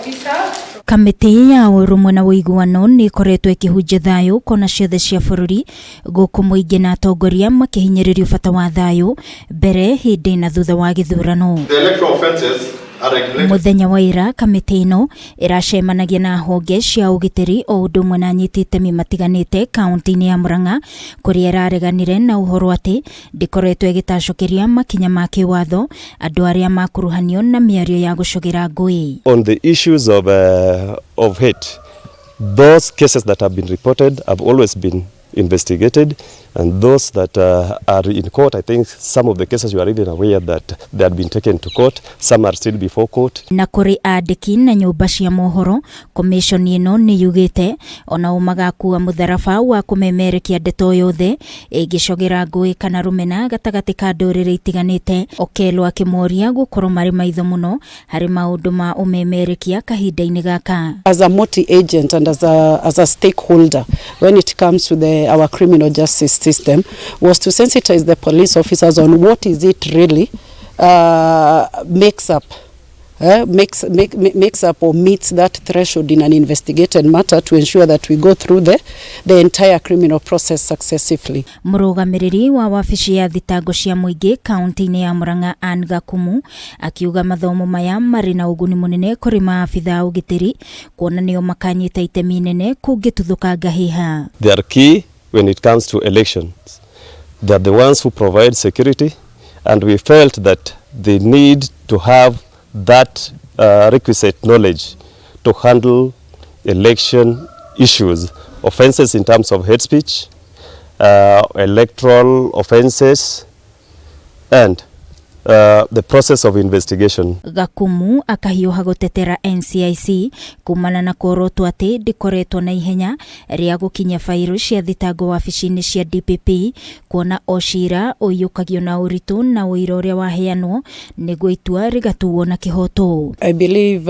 Officer. Kamĩtĩ ya ũrũmwe na ũiguano nĩ ĩkoretwo ĩkĩhunjia thayũ kona ciothe cia bũrũri gũkũ mũingĩ na atongoria makĩhinyĩrĩrio bata wa thayũ mbere, hĩndĩ na thutha wa gĩthurano. The electoral offences are regulated. Mũthenya wa ira kamĩtĩ ĩno ĩracemanagia na honge cia ũgitĩri o ũndũ ũmwe na anyiti itemi matiganĩte kaunti-inĩ ya Murang'a kũrĩa ĩrareganire na ũhoro atĩ ndĩkoretwo ĩgĩtacũkĩria makinya ma kĩwatho andũ arĩa makuruhanio na mĩario ya gũcogera ngũĩ. On the issues of hate, those cases that have been reported have always been investigated, and those that are in court, I think some of the cases you are even aware that they had been taken to court, some are still before court. Na kũrĩ andĩki na nyũmba cia mohoro, komishoni ĩno nĩ yugĩte onao magakua mũtharaba wa kũmemerekia ndeto yothe ĩngĩcogera ngũĩ kana rũmena gatagatĩ ka ndũrĩrĩ itiganĩte. Okello akĩmoria gũkorwo marĩ maitho mũno harĩ maũndũ ma ũmemerekia kahinda-inĩ gaka. As a multi-agent and as a stakeholder when it comes to our criminal justice system was to sensitize the police officers on what is it really makes up or meets that threshold in an investigated matter to ensure that we go through the entire criminal process successively. Mũrũgamĩrĩri wa wabici ya thitango cia mũingĩ kaunti-inĩ ya Murang'a, Ann Gakumu, akiuga mathomo maya marĩ na ũguni mũnene kũrĩ maabitha a ũgitĩri kuona nĩo makanyita itemi inene kũngĩtuthũka ngahĩha. They are key when it comes to elections. They are the ones who provide security, and we felt that they need to have that requisite knowledge to handle election issues, offenses in terms of hate speech, electoral offenses, and the process of investigation. Gakumu akahiũha gũtetera NCIC kumana na kuorotwo atĩ ndĩkoretwo na ihenya rĩa gũkinyia bairũ cia thitango wabici-inĩ cia DPP, kuona o cira ũiyũkagio na ũritũ na ũira ũrĩa waheanwo nĩguo itua rĩgatuo na kĩhoto. I believe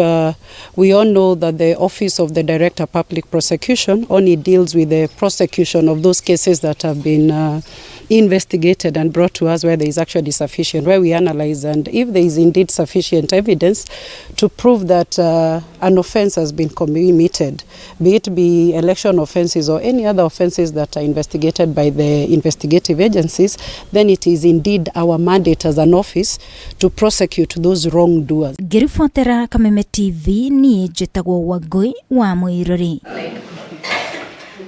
we all know that the Office of the Director of Public Prosecution only deals with the prosecution of those cases that have been investigated and brought to us where there is actually sufficient, where we analyze and if there is indeed sufficient evidence to prove that an offense has been committed, be it be election offenses or any other offenses that are investigated by the investigative agencies, then it is indeed our mandate as an office to prosecute those wrongdoers. Ngĩribotera Kameme TV, niĩ njĩtagwo Wangũi wa Mũirũri. Like